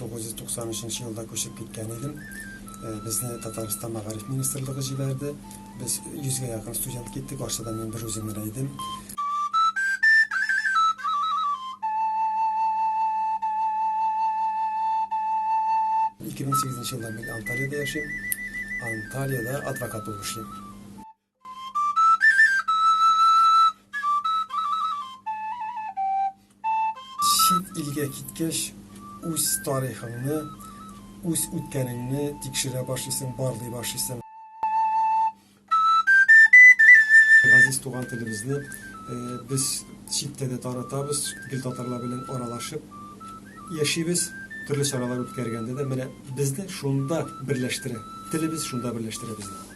1993 елда күчеп киткән идем. Безне Татарстан мәгариф министрлыгы җибәрде. Без 100гә якын студент киттек, Арчадан мин бер үзем генә идем. 2008 елдан мин Анталиядә яшим. Анталиядә адвокат булып эшлим. Чит илгә киткәч, үз тарихыңны, үз үткәнеңне тикшерә башлыйсың, барлый башлыйсың. Газиз туган телебезне без читтә дә таратабыз, гел татарлар белән аралашып яшибез. Төрле чаралар үткәргәндә дә менә безне шунда берләштерә, телебез шунда берләштерә безне.